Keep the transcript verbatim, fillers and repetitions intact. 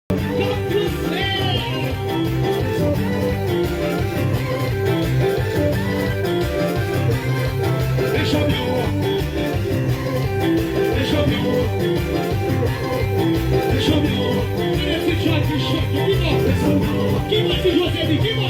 K ap pouse. E chanpyon an. E chanpyon an. E chanpyon an. Gade ti John ki chante. Ki bò? Ki bò ti Jose di? Ki bò?